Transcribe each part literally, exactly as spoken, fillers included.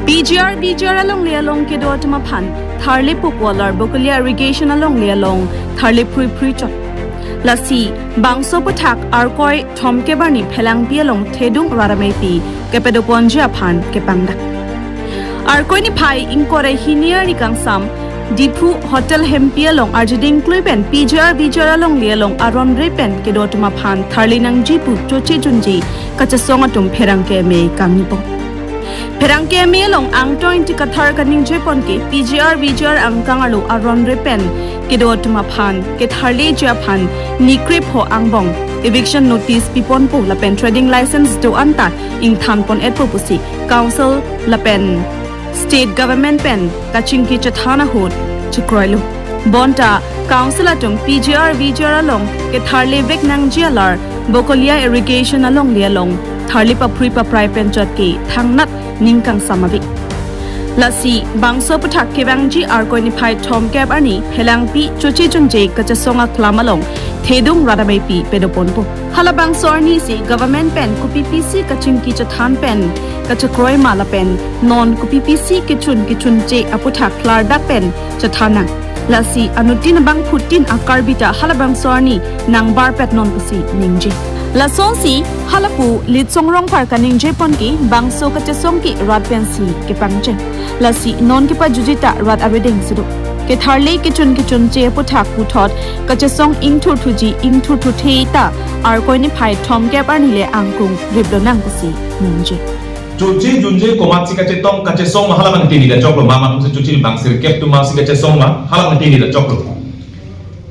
P G R V G R alongle along kedo atum aphan tharle pokwalar Bokolia irrigation alongle along tharle phrui phrui chot. Lasi bangso aputhak Arkoi thomkep arni Phelangpi along Thedung Rat Ameipi kepadoponji aphan kepangdak. Arkoi niphai ingkoi ra hini arni kangsam Diphu Hotel Hempi along arjiding klui pen P G R V G R alongle along aron re pen kedo atum aphan tharle nangji pu choche junje kachesong atum pherangke ame kangnipo. Pherangke ame along Angtong Ingti Kathar kaningje pon ke P G R V G R angkang arlo aron re pen kedo atum aphan ketharleji aphan nikrepho angbong eviction notice piponpo lapen trading license do-an ta ingthan pon-etpo pusi Council lapen State Government pen kachingki chethan ahut chekroilo. Bonta Council atum P G R V G R along ketharle vek nangji alar Bokolia irrigation alongle along tharle paphrui paprai pen chot ke thangnat ning kangsam ave. Lasi bangso aputhak kevangji Arkoi niphai thomkep arni Phelangpi choche junje kachesong aklam along Thedung Rat Ameipi padoponpo. Halabangso arni si government pen kopi pisi kachingki chethan pen kachekroi ma lapen non kopi pisi kechun kechunche aputhak klardak pen chethan nang. Lasi anuttin abangphutin a-Karbi ta halabangso arni nangbarpet non pusi ningje. Lasonsi halapu Litsong Rongphar kaningje pon ke bangso kachesong ke rat pensi kepangcheng. Lasi non kepajuji ta rat arideng si do. Ketharle kechun kechunche aputhak puthot kachesong ingthurthuji ingthurthuthe ta Arkoi niphai thomkep arni le angkung riplo nang pusi ningje. Choche junje komatsi kachetong kachesong ma halabang tini da choklo, mama atumsi choche bang sirkep atum masi kachesong ma halabang tini da choklo.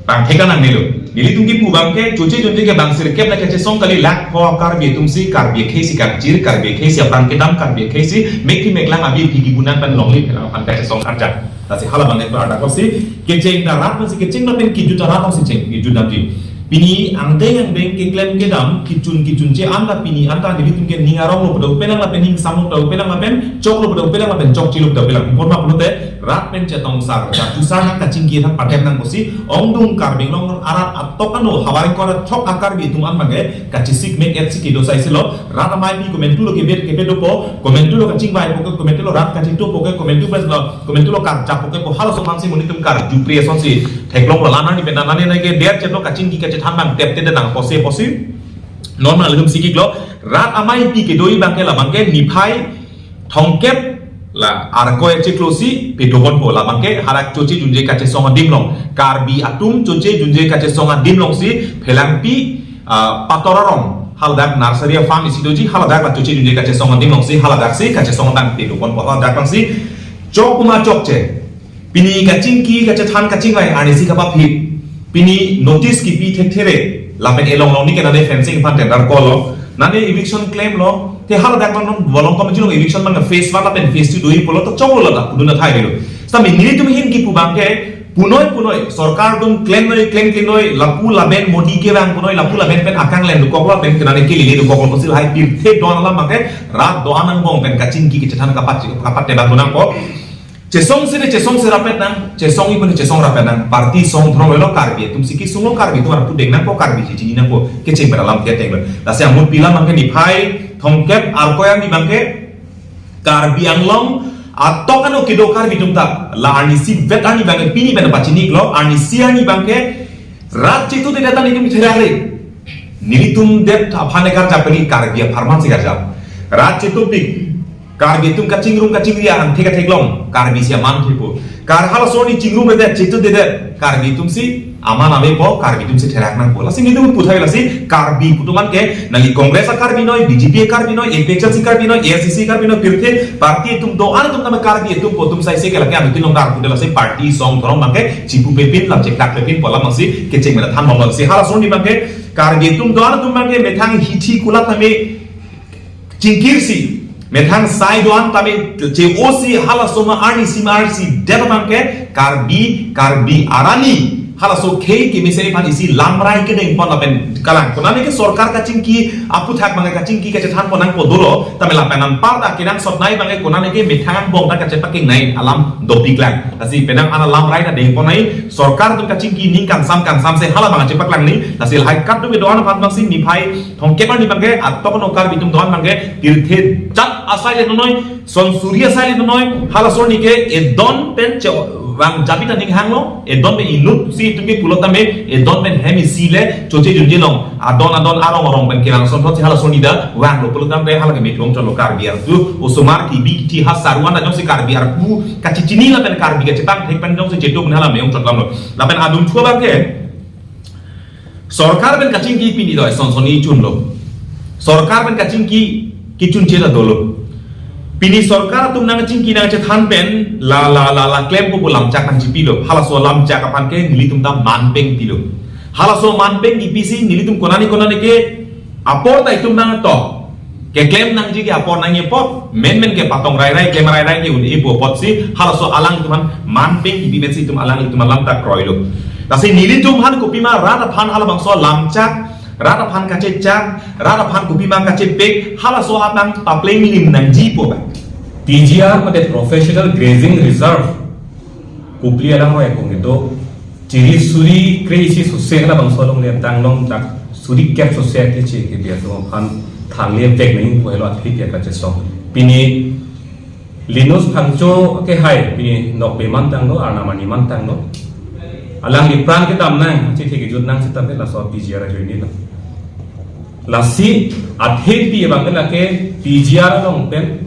Bang theka nangnelo. Nelitum kipu abangke choche junje ke bang sirkep na kachesong kali, lakh pho Karbi atumsi, Karbi akhei si kangchir, Karbi akhei si apran kedam, Karbi akhei si mekhi meklang abi phiki bunan pen longle phelang aphan kachesong arjang. Lasi halabang eklo ardak kosi kecheng ta rat masi kecheng lapen kijut ta rat masi cheng kijut damji. Pini angdeng angdeng keklem kedam kechun kechunche anta pini anta nelitum ke ning aronglo pada upelang lapen ning samlo pada upelang lapen choklo pada upelang lapen chokchelo pada upelang. Pon ma pulote rat pen chetongsar, jatu sar nang kachingki thang pathep nang pusi ongdung Karbi Anglong arat atok ano havar ingkoi ra thok a-Karbi atum an abangke kachesik mek et si kedo sai silo. Rat ameipi komantu lo kebet kebet dopo, komantu lo kachingvaipo ke, komantu lo rat kachingtupo ke, komantu pen lo komantu lo karjappo ke, ko halaso aphansi monit atum karjupre asonsi theklonglo. La nani pen nani nake der chetlo kachingki kachethan abang tepte de nang pose pose. Normal atum sikiklo, rat ameipi kedoji abangke labangke niphai thomkep la Arkoi achiklo si padoponpo, labangke hadak choche junje kachesong adim along, Karbi atum choche junje kachesong adim alongsi Phelangpi, ah, Pator arong haladak nursery farm isi doji, haladak la choche junje kachesong adim alongsi haladak si kachesong abang padoponpo, haladak abangsi chok ma chokche. Pini kachingki kachethan kachingvai arnisi kapaphi. Pini notice kipi thekthe re. Lapen elong long ni kenane fencing aphan tender call lo. Nane eviction claim lo. Te haladak abang non bolong committee along eviction abang phase one lapen phase two doji pulo to choklo lata pudun athai lo. Sami nelitum ahin kipu abangke punoi punoi sorkar atum claim noi claim claim noi lapu laben Modi kevang punoi lapu laben pen akanglen dokoklo pen kenane kelile dokoklo pusi lahai pirthe do-an alam abangke rat do-an angbong pen kachingki kachethan kapat kapat tebang nangpo. Chesong si de chesong si rapet nang, chesongji pen chesong rapet nang, party song dhorom lo Karbi atumsi kesung lo, Karbi atum arpu deng nangpo, Karbi chini nangpo, kecheng pen alam ke teng lo. Lasi amut pilam abangke niphai thomkep Arkoi arni abangke Karbi Anglong atok ano kedo Karbi atum ta la arnisi vet arni abangke pini pen pachini lo, arnisi arni abangke rat chetu de data nitum therak re. Nelitum det aphan karjap kali, Karbi apharman si karjap. Rat chetupik Karbi atum kachingrum kachingri an thek theklong, Karbi si aman thepo. Kar halaso arni chingrumredet chetudedet Karbi atumsi aman avepo, Karbi atumsi therak nangpo. Lasi nelitum puthai lasi Karbi pu atum anke nangli Congress a-Karbi noi, B J P a-Karbi noi, A P H L C Karbi noi, A I C C Karbi noi, pirthe party atum do-an atum tame Karbi atumpo, atum sai se ke lake anutin long dar pude lasi party song dhorom abangke chipu pepin lam chektak pepin polam lasi kecheng mena than bom lasi halaso arni abangke Karbi atum do-an atum abangke methang hithi kulat tame chingkirsi, methang sai do-an tame che-osi halaso ma arnisi ma arnisi det abangke Karbi, Karbi arani Halaso khei kemesen aphan isi lamrai kedeng pon lapen kalang. Konane ke sorkar kachingki aputhak abang kachingki kachethan pon nangpo dolo. Tame lapen anparta kenangsot nei abang konane ke methang angbong ta kachepakeng nei alam dopiklang. Lasi penang ana lamrai ta deng pon nei. Sorkar atum kachingki ning kangsam kangsam si hala abang chepaklang ni. Lasi lahai kadokave do-an aphan abangsi niphai thomkep arni abang ke atok no Karbi atum do-an abang ke pirthe jat asai le nonoi, son suri asai le nonoi, halaso arni ke edon pen chevang jabi ta ning hanglo, edon pen inut si itum ke pulo tame, edon pen hem isi le choche junje long, adon adon arong arong pen kelang son thot si halaso arni ta vanglo pulo tame hala ke methong cholo Karbi atum, osomar kibi kithi ha saruan ta jongsi Karbi arpu kachechini lapen Karbi kachepangthek pen jongsi chetu pen hala meyong chotlamlo. Lapen adum thua abang ke, sorkar pen kachingki pini doi son son ni chunlo. Sorkar pen kachingki kichun chela dolo. Pini sorkar atum nangchingki nangchethan pen la la la la klempo pu lamchak nangchipilo. Halaso lamchak aphan ke nelitum ta manpeng pilo. Halaso manpeng kipisi nelitum konane konane ke apor ta itum nangto. Keklem nangji ke apor nangji apot, menmen ke patong rairai, klem rairai ke un-e pu apotsi, halaso alanglitum aphan manpeng kipi pensi itum alanglitum alam ta kroilo. Lasi nelitum aphan kopima rat aphan halabangso lamchak, rat aphan kachechak, rat aphan kopima kachepek, halaso aphan papleng lim nangji pu ba. P G R mate Professional Grazing Reserve, Kopili alangroi akong kedo, chiri suri kre-isi sose halabangso along le tang long dak suri kep sose ake che ke biar tong aphan thangle pek nangji pu helo athik ya kachesong. Pini Linus Phangcho ke hai, pini nokbe mantanglo, arnam arni mantanglo. Alangli pran kedam nang, chithek kejut nang sitame laso P G R ajoine lo. Lasi athekpi abang ke lake P G R along pen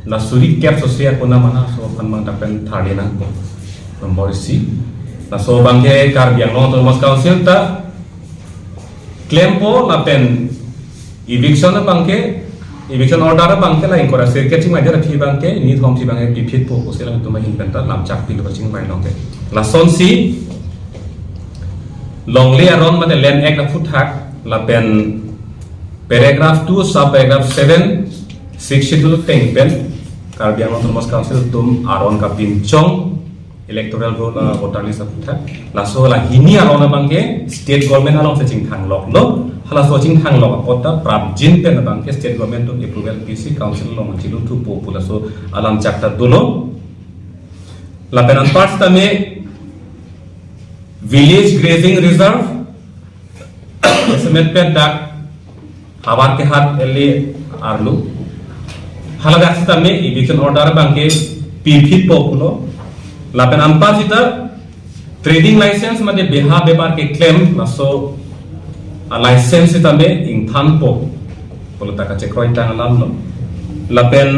la suri kep sose akona mana so aphan abang dak pen tharle nangpo. Nombor isi. Laso abang ke Karbi Anglong Autonomous Council ta klempo lapen eviction abang ke, eviction order abang ke la ingkoi ra sirkep chingmai dera phi abang ke, ni thom phi abang ke piphitpo pusi alanglitum ahin pen ta lamchak pilo chingmai long ke. Lasonsi longle aron mate Land Act aphuthak lapen paragraph two, sub paragraph seven, Sixth Schedule ateng pen Karbi Anglong Autonomous Council atum aron kapinchong electoral roll, uh, voter list aphuthak. Laso la hini aron abang ke state government alongsi chingthang loklo. Halaso chingthang lok apot ta prapjin pen abang ke state government atum approval pisi council along chiluthupo pu laso alamchak ta dolo. Lapen anpar sitame Village Grazing Reserve, semet pen dak havar kehat eli arlo. Haladak sitame eviction order abang ke piphitpo pulo. Lapen anpar sita trading license mate beha bepar keklem laso a license sitame ingthanpo pulo ta kachekroi tang alam lo. Lapen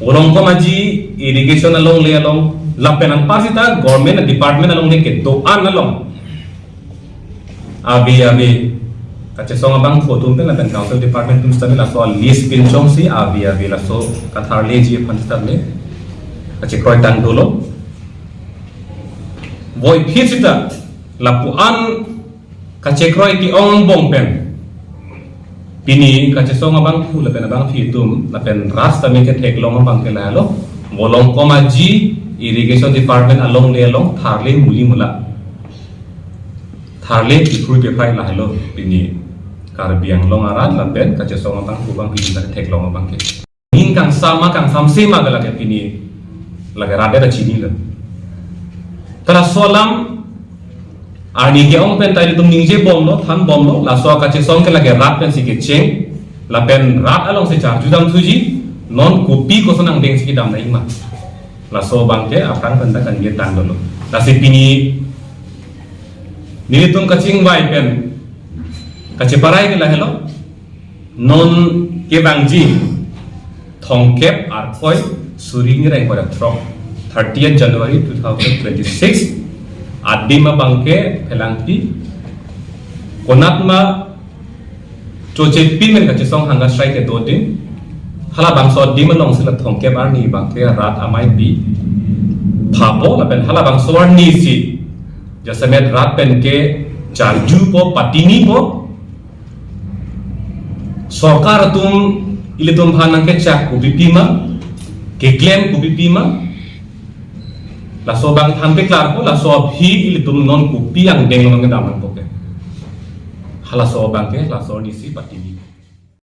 Volongkom Aji irrigation alongle along lapen anpar sita government department alongle kedo-an along ave ave kachesong abangphu atum pen lapen council department atum sitame laso list pinchongsi ave ave laso katharleji aphan sitame kachekroi tang dolo. Voiphit sita lapu-an kachekroi ke-ong angbong pen pini kachesong abangphu lapen abangphi atum lapen rat sitame ketheklong abang ke lahelo, Volongkom Aji irrigation department alongle along tharle muli mula, tharle pikrui piphai lahelo pini Karbi Anglong arat lapen kachesong abangphu abangphi atum ketheklong abang ke. Ning kangsam ma kangsam se ma ke lake pini lake rat ta chinilo. Ta laso alam arni ke-ong pen ta ilitum ningje bomlo, than bomlo, laso kachesong ke lake rat pensi kecheng, lapen rat alongsi charju damthuji, non kopi koson angdengsi kedam nangji ma. Laso abang ke aphrang pen ta kaningje tang dolo. Lasi pini nelitum kachingvai pen kacheparai ke lahelo. Non kevangji thomkep arkoi suri hini ra ingkoi ra throk, thirtieth January two thousand twenty-six, adim abang ke phelangpi, konat ma choche pimen kachesong hunger strike kedo adim, halabangso adim alongsi la thomkep arni abang ke rat amei pi phapo lapen halabangso arnisi jasemet rat pen ke charjupo, patinipo, sorkar atum ilitum aphan nangkechak kopi pima, keklem kopi pima, Laso abang than peklarpo, laso aphi ilitum non kopi angdeng along kedam nangpo ke. Halaso abang ke, laso arnisi patimi.